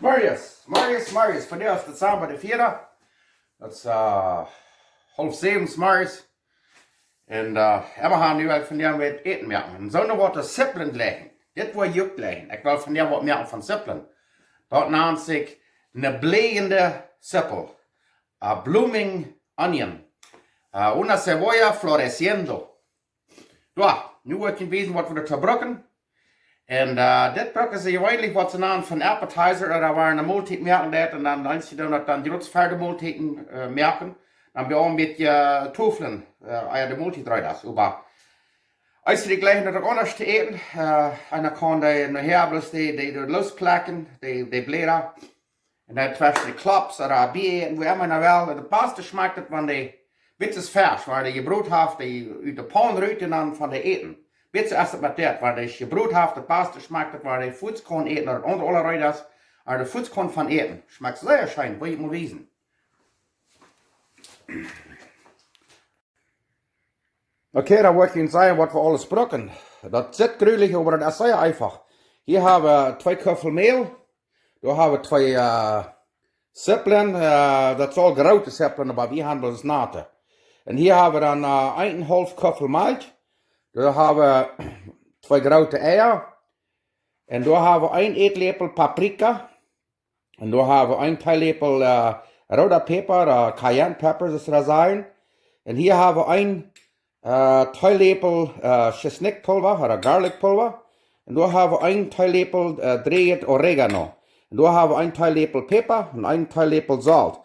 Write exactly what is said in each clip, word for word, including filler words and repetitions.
Morjes, morjes, morjes. Vondoag es Dezamba de vieede. Daut es, äh, haulf säwen morjes. Un, äh, emma han nu woa ekj vondoag waut Äten moaken. Un soo noch waut Sipplen jlikjen. Dit woa uk jlikjen. Ekj well vondoag waut moaken von Sipplen. Daut nant sikj eene blieende Sippel. A blooming onion. Äh, una cebolla floreciendo. Jo, nu woa ekj junt wiesen waut wie doatoo brucken. Un, äh, dit brucken see jeweenlich waut see nanen von appetizer, ooda wan eena Moltiet moaken deit un dan, dan see dan daut dan jrod ver de Moltiet, äh, moaken. Dan bie ons met, äh, Toflen, äh, ea de Moltiet reed es. Oba aus wie jlikjen daut uk aundasch to äten, äh, eena kaun dee nohäa bloos dee, dee, dee loosplekjen, dee, dee Bläda. Un dan tweschen de Klops ooda bie äten, woo emma eena well. Un daut baste schmakjt daut, wan dee, bät aus Fesch, wan dee jebrot haft, dee ut de Paun rut un dan von dee äten. Bät soo es daut met dit, wan dee jebrot haft, daut baste schmakjt daut, wan dee fuaz kaun äten, ooda aundre aule reed es, ooda dee fuaz kaun von äten. Schmakjt sea scheen, woa ekj mol wiesen. Okay, dan woa ekj junt sajen waut wie aules brucken. Daut sitt grulich, oba daut es sea eefach. Hia hab wie twee Kuffel Mäl. Doa hab wie twee, äh, Sipplen, äh, daut sent groote Sipplen, oba wie han bloos nate. Un hia hab wie dan, äh, eenenhaulf Kuffel Malkj. Doa hab wie twee groote Eia. Un doa hab wie een Ätläpel Paprika. Un doa hab wie een Teeläpel, äh, rooda Päpa, äh, cayenne pepper, soo aus see daut sajen. Un hia hab wie een äh, Teeläpel, äh, Schisnikpulwa ooda Garlicpulwa. Un doa hab wie een Teeläpel, äh, drieejet Oregano. Un doa hab wie een Teeläpel Päpa un een Teeläpel Solt.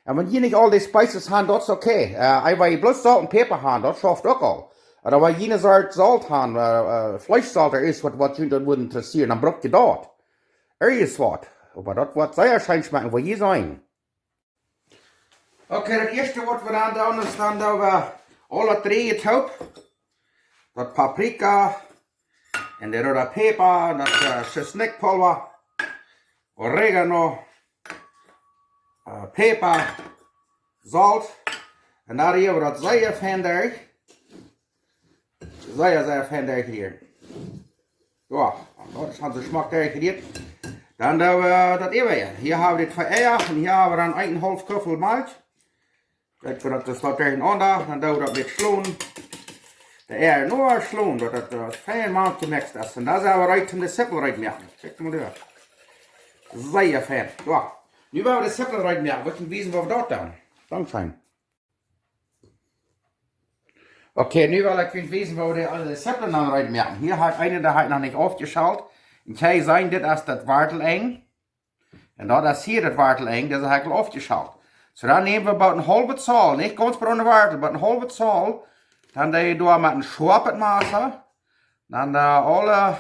Un wan jie nich aul dee Spices han, daut es okay. Äh, wan jie bloos Solt un Päpa han, daut schauft uk aul. Ooda wan jie eene Sort Solt han, äh, äh, Fleeschsolt ooda irjent waut, waut junt daut wudd interessieren, dan bruck jie daut. Irjent waut. Oba daut woat sea scheen schmakjen, woa jie seenen. Okay, daut ieeschte waut wie dan doonen es dan daut wie aul daut drieeje toop. Daut Paprika un de rooda Päpa un daut, äh, Schisnikpulwa, Oregano, äh, Päpa, Solt. Un dan rieren wie daut sea fein derch. Sea, sea fein derchrieren. Jo, daut es aul soo schmock derchgerieet. Dan doo wie daut äwje. Hia hab wie de twee Eia un hia hab wie dan eenenhaulf Kuffel Malkj. Kjikj, wie daut, daut steit derchenaunda. Dan doo wie daut met schlonen. De Eia noch schlonen, daut daut, äh, fein mank jemixt es. Un dan sent wie reed om de Sippel reed to moaken. Kjikj mol doa. Sea fein. Jo. Nu woa wie de Sippel reed moaken. Woa ekj junt wiesen woo wie daut doonen. Dankscheen. Okay, nu well ekj junt wiesen woo wie de, aule Sipplen dan reed moaken. Hia hab ekj eene, dee hab ekj noch nich aufjeschält. Un jie seenen, dit es daut Wartelenj. Un daut es hia daut Wartelenj, daut hab ekj aul aufjeschält. Soo, dan näm wie bie eene haulwe Zoll, nich gaunz bie de Wartel, bie eene haulwe Zoll. Dan doo wie doa met een schoapet Massa dan, äh, aule,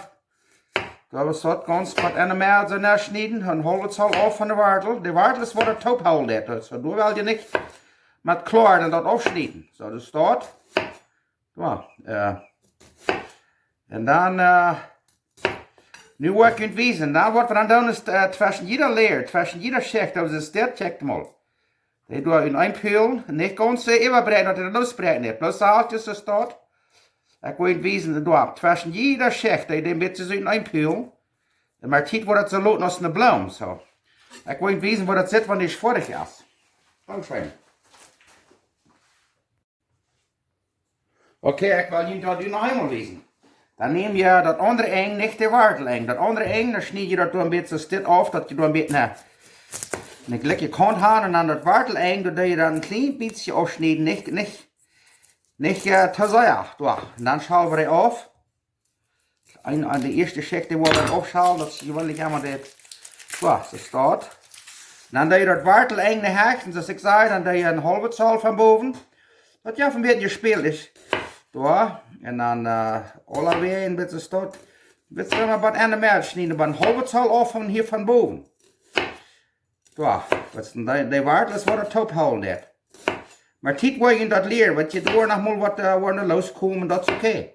daut es daut gaunz waut enne Medd soo noschnieden, eene haulwe Zoll auf von de Wartel. De Wartel es waut daut toop hoolen deit, soo doa well jie nich met kloaren un daut aufschnieden. Soo, daut es daut. Jo, äh, un dan, äh, nu woa ekj junt wiesen. Dan waut wie dan doonen es, äh, tweschen jieda Layer, tweschen jieda Schicht, daut es dit, kjikj mol. Dee doa en een Pöl, nich gaunz, äh, äwabräakjen, daut et lossbräakjen deit. Bloos soo aus daut steit. Ekj woa junt wiesen, doa, tweschen jieda Schicht, dee, dee een bät soo en een Pöl. Un met Tiet woat daut soo loten aus eene Bloom, soo. Ekj woa junt wiesen, woo daut sitt, wan dee foadich es. Dankscheen. Okay, ekj well junt daut nu noch eemol wiesen. Dan näm jie daut aundre Enj, nich de Wartelenj. Daut aundre Enj, dan schnied jie daut doa een bät soo dit auf, daut jie doa een bät eene, eene jlikje Kaunt han. Un dan daut Wartelenj, doa doo jie dan een kjlien bät aufschnieden, nich, nich, nich, äh, too sea. Doa. Un dan schäl wie dee auf. Een, aun de ieeschte Schicht, dee woa wie aufschälen, daut es jeweenlich emma dit. Soo, soo steit. Dan doo jie daut Wartelenj hechten, soo aus ekj säd, dan doo jie eene haulwe Zoll von bowen. Daut jie von bowen jespält es. Doa. Un dan, äh, aulawäajen, bät soo steit. Bät soo emma waut aun de Medd schnieden, oba eene haulwe Zoll auf von hia von bowen. Jo, waut es dan dee, dee Wartel es waut daut toop hoolen deit. Met Tiet woa jie daut lieren, wiels jie doa noch mol waut, äh, woaren loskomen, daut es okay.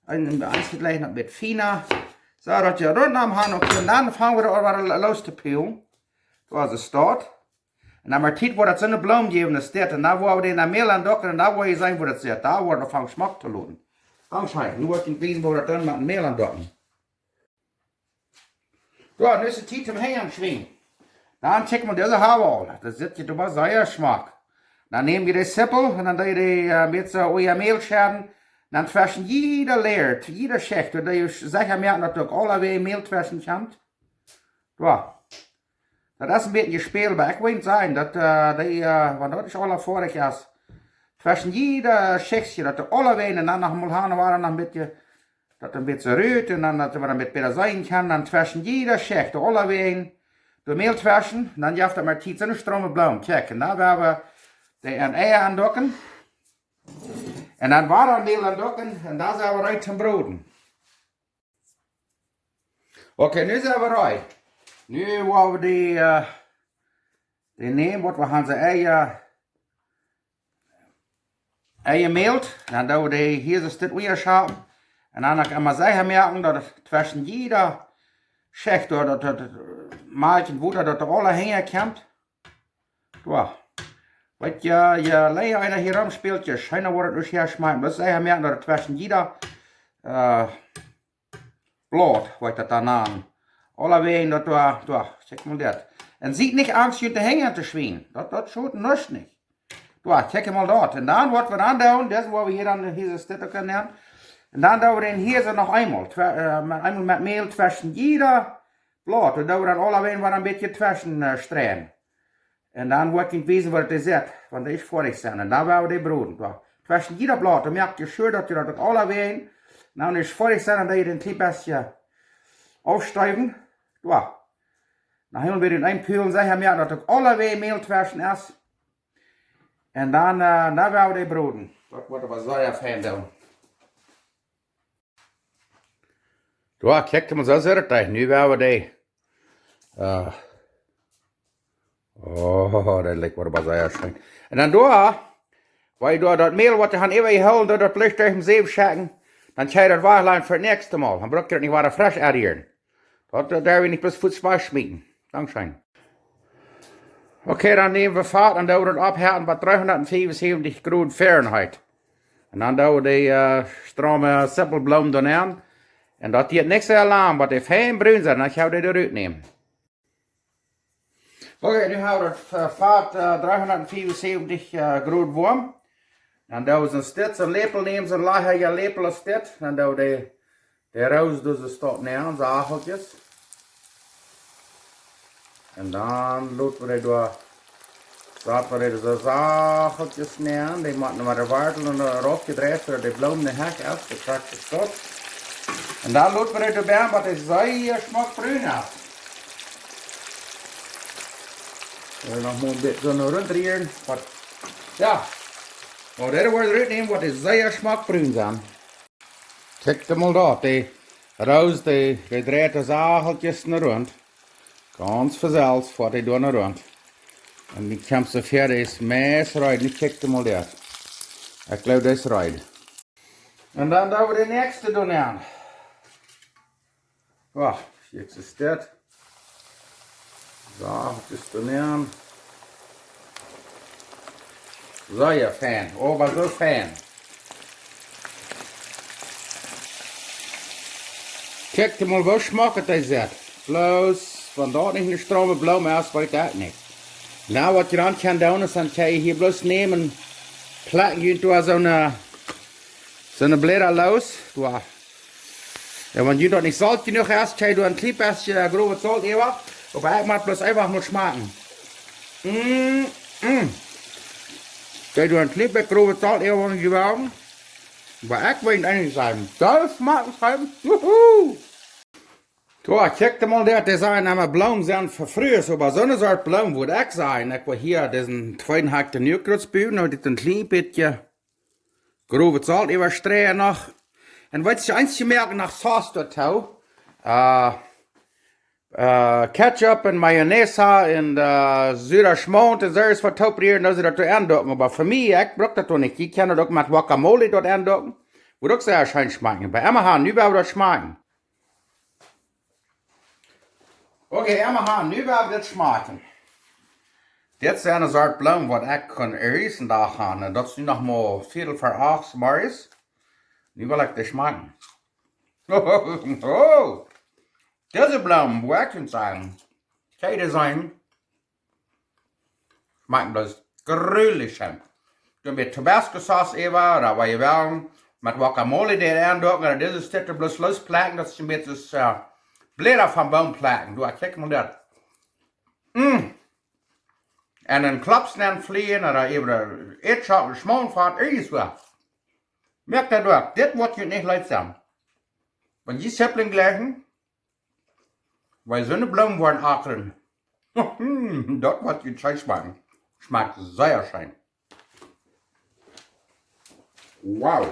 Un dan es et jlikj noch een bät fiena. Soo, daut jie rundom han, okay, un dan fangen wie aun wada loos to pölen. Soo aus et steit. Un dan met Tiet woat daut soone Bloom jäwen aus dit. Un dan woa wie dee en Mäl aundocken un dan woa jie seenen woo daut sitt. Daut woat aunfangen schmock to loten. Dankscheen. Nu woa ekj junt wiesen woo daut dan met Mäl aundocken. Jo, nu es et Tiet om Hinja to schwienen. Dan check mau dise Hauwe aul. Daut sitt je doa sea schmock. Dan näm jie de Sippel un dan doo jie de, äh, met soo Oajamäl schedden. Dan tweschen jieda Layer, jieda Schicht, doo jie secha moaken, daut doa uk aulawäajen Mäl tweschen kjemt. Jo. Daut es een bät een Jespälback, oba ekj well sajen, daut, äh, dee, äh, wan daut nich aula foadich es, tweschen jieda Schichtje, daut doa aulawäajen, un dan noch mol han un wada noch een bät, daut een bät rut, un dan daut wie dan met bäta seenen kjennen, dan tweschen jieda Schicht, doa aulawäajen, doa Mäl tweschen, dan jeft daut mau Tiet, soone strome Bloom, check, un dan woa wie de Eia aunducken, un dan wada Mäl aunducken, un dan sent wie reed toom broden. Okay, nu sent wie reed. Nu woa wie dee, äh, dee nämen, waut wie han, soo Eia, Eia jemält. Dan doo wie dee hia soo dit Oaja schapen. Un dan uk emma secha moaken, daut tweschen jieda Schicht, daut, daut, daut, äh, Malkj un Wota, daut doa aula hinja kjemt. Jo. Weet jie, je lenja eena hia romspält, je scheena woat et uk hia schmakjen. Bloos secha moaken, daut tweschen jieda, äh, Blaut, waut ekj daut dan nanen. Aulawäajen daut doa, doa, check mau daut. Un siet nich angst, junt de Henj to schwienen. Daut, daut schot nuscht nich. Doa, check mau daut. Un dan, waut wie dan doonen, daut es, wua wie hia dan, hia soo dit uk aun nämen. Un dan doo wie dän hia soo noch eemol, twe-, äh, met, eemol met Mäl tweschen jieda Blaut. Un doo wie dan aulawäajen wada een bät tweschen, äh, streien. Un dan woa ekj junt wiesen, waut et sitt, wan dee foadich sent. Un dan woa wie dee broden. Jo. Tweschen jieda Blaut, dan moakt jie sure, daut jie daut uk aulawäajen, wan dee foadich sent, un dan doo jie een kjlien bät aufsteewen. Jo. Dan hoolen wie dän eenen Pol, secha moaken, daut uk aulawäajen Mäl tweschen es. Un dan, äh, dan woa wie dee broden. Daut woat oba sea fein doonen. Jo, kjikj mau, soo sitt et ut. Nu woa wie dee, äh, oh, daut lijcht mie oba sea scheen. Un dan doa, wan jie doa daut Mäl, waut jie han äwajehoolen, doa daut Blech derch de Säw schekjen, dan kjenn jie daut wajchlajen fa daut näakjste Mol. Dan bruck jie daut nich wada fresch aunrieren. Daut, daut woa wie nich bloos fuaz wajchschmieten. Dankscheen. Okay, dan näm wie Fat un doo wie daut oppheeten bie dreehundatfiefunsäwentich Grod Fahrenheit. Un dan doo wie dee, äh, strome Sippelbloom doa aun. Un daut diet nich sea lang, waut dee fein brun sent, dan kjenn wie dee doa rutnämen. Okay, nu hab wie daut, äh, Fat, äh, dreehundatfiefunsäwentich, äh, Grod woam. Dan doo wie soon Stekj, soon Läpel nämen, soon lajcha Läpel aus dit. Dan doo wie dee de Roos doa soo stopp nämen, sacheltjes. Un dan lot wie dee doa, lot wie dee soo sacheltjes nämen. Dee motten no de Wartel un doa rauf jedreit, soo daut de Bloom nich hech es, daut krakjt es daut. Un dan lot wie dee doa bie, waut dee sea schmock brun es. Un noch mol een bät soo rundrieren, waut, jo. Mau dit woat rutnämen, waut dee sea schmock brun sent. Kjikj mol daut, dee Roos, dee, dee dreit de sacheltjes no runt. Gaunz von selfst foat dee doa no runt. Un dee kjemt soo wiet, dee es meist reed. Nu kjikj mol daut. Ekj jleew, dee es reed. Un dan doo wie de näakjste doa aun. Wacht, hia es dit. Soo, daut es doa aun. Sea fein, oba soo fein. Kjikj mol, woo schmock et sitt. Bloos, wan daut nich eene strome Bloom es, weet ekj nich. Nu, waut jie dan kjennen doonen, es dan kjenn jie hia bloos nämen, plekj jie doa soone, soone Bläda loos. Doa. Jo, wan junt daut nich solt jenuach es, kjenn jie doa een kjlien bät, äh, growet Solt äwa. Oba ekj mott bloos eefach mol schmakjen. Mm, mm. Kjenn jie doa een kjlien bät growet Solt äwa, wan jie wellen. Oba ekj well eent sajen. Daut schmakjt fein. Juhu! Doa, kjikj mol, dee, dee sajen emma Bloomen sent fa Frues, oba soone Sort Bloom wudd ekj sajen. Ekj well hia disen tweeden Hekjta Nuakjroot buen, un dit een kjlien bät growet Solt äwastreien noch. Un waut ekj eent jemoakt, noch Sauce doatoo. Äh, äh, Ketchup un Mayonnaise un, äh, sura Schmaunt un soo waut toop rieren, daut see daut doa aunducken. Oba fa mie, ekj bruck daut doa nich. Jie kjennen daut uk met Guacamole doa aunducken. Wudd uk sea scheen schmakjen. Oba emma han, nu woa wie daut schmakjen. Okay, emma han, nu woa wie dit schmakjen. Dit sent soone Sort Bloomen, waut ekj kunn ieescht een Dach han. Un daut es nu noch mau Viedel ver acht 's morjes. Nu well ekj dee schmakjen. Oh, dise Bloomen, wua ekj kunn sajen. Kjikj, dee sent Schmakjen bloos grulich scheen. Doa bät Tabasco Sauce äwa, ooda waut jie wellen. Met Guacamole dee aundocken, ooda dise Sticka bloos loos plekjen, daut see een bät soo, äh, Bläda vom Boom plekjen. Doa, kjikj mol daut. Mm. En een Klops nenn flieen, ooda äwa de Eadschocken, Schmolen, Fat, irjentwaut. Moakt daut uk. Dit woat junt nich leet sennen. Wan jie Sipplinj jleichen, wiels soone Bloomen woaren akren. Daut woat junt scheen schmakjen. Schmakjt sea scheen. Wow.